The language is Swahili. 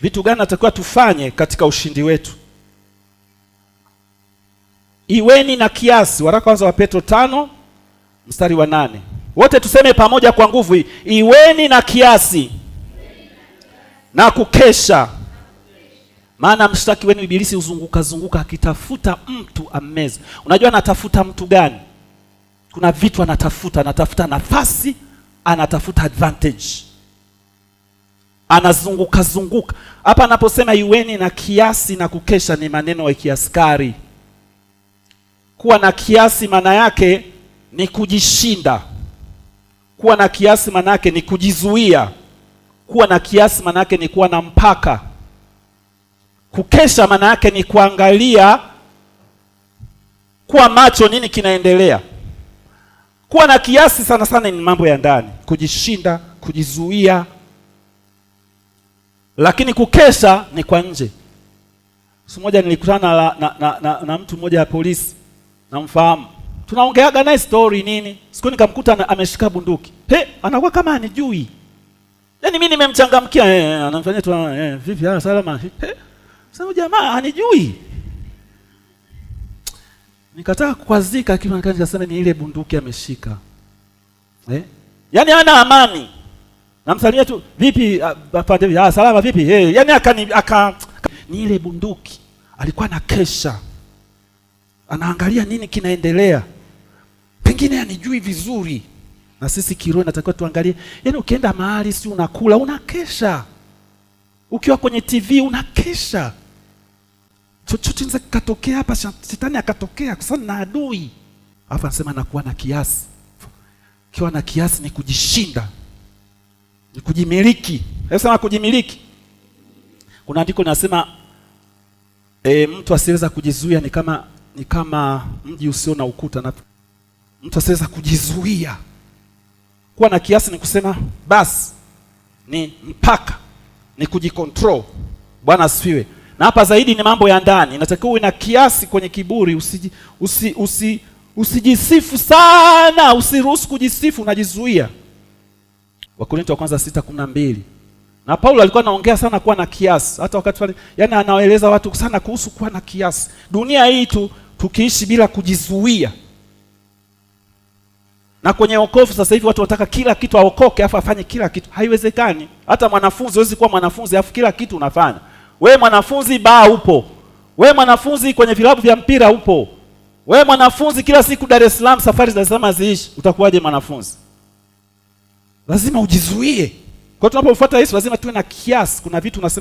Vitu gani natakiwa tufanye katika ushindi wetu? Iweni na kiasi. Waraka kwanza wa Petro 5 mstari wa 8. Wote tuseme pamoja kwa nguvu hii. Iweni na kiasi na kukesha, maana mshtaki wenu Ibilisi huzunguka zunguka akitafuta mtu ammeze. Unajua anatafuta mtu gani? Kuna vitu anatafuta, anatafuta nafasi, anatafuta advantage. Anazunguka zunguka. Hapa anaposema iweni na kiasi na kukesha ni maneno ya kiaskari. Kuwa na kiasi maana yake ni kujishinda. Kuwa na kiasi maana yake ni kujizuia. Kuwa na kiasi maana yake ni kuwa na mpaka. Kukesha maana yake ni kuangalia, kuwa macho nini kinaendelea. Kuwa na kiasi sana sana ni mambo ya ndani, kujishinda, kujizuia. Lakini kukesha ni kwa nje. Siku moja nilikutana na mtu mmoja wa polisi, namfahamu. Tunaongeaga naye story nini. Siku nikamkuta ameshika bunduki. He, anakuwa kama anijui. Yaani mimi nimemchangamkia, anamfanyia tu, vipi, salama. He, sasa jamaa anijui. Nikataka kukwazika, lakini nikasema ni ile bunduki ameshika. Yaani hana amani. Namsalimia tu, vipi, afande, salama vipi? Yaani ni ile bunduki. Alikuwa anakesha. Anaangalia nini kinaendelea. Pengine anijui vizuri. Na sisi kiroho inatakiwa tuangalie. Yaani ukienda mahali si unakula, unakesha. Ukiwa kwenye TV unakesha. Chochote kinaweza kikatokea hapa, shetani akatokea kwa sababu na adui. Alafu anasema nakuwa na kiasi. Ukiwa na kiasi ni kujishinda. Ni kujimiliki. Hebu sema kujimiliki. Kuna andiko linasema mtu asiweza kujizuia ni kama mji usio na ukuta. Na mtu asiweza kujizuia. Kuwa na kiasi ni kusema basi, ni mpaka, ni kujicontrol. Bwana asifiwe. Na hapa zaidi ni mambo ya ndani. Inatakiwa uwe na kiasi kwenye kiburi, usijisifu sana, usiruhusu kujisifu, unajizuia. Wakorintho wa kwanza 6:12. Na Paulo alikuwa anaongea sana kuwa na kiasi. Hata wakati fulani, yaani anaeleza watu sana kuhusu kuwa na kiasi. Dunia hii tu tukiishi bila kujizuia. Na kwenye wokovu sasa hivi watu wanataka kila kitu aokoke afu afanye kila kitu. Haiwezekani. Hata mwanafunzi huwezi kuwa mwanafunzi afu kila kitu unafanya. Wewe mwanafunzi baa upo. Wewe mwanafunzi kwenye vilabu vya mpira upo. Wewe mwanafunzi kila siku Dar es Salaam, safari za Dar es Salaam haziishi. Utakuwaje mwanafunzi? Lazima ujizuie. Kwa hiyo tunapomfuata Yesu lazima tuwe na kiasi. Kuna vitu unasema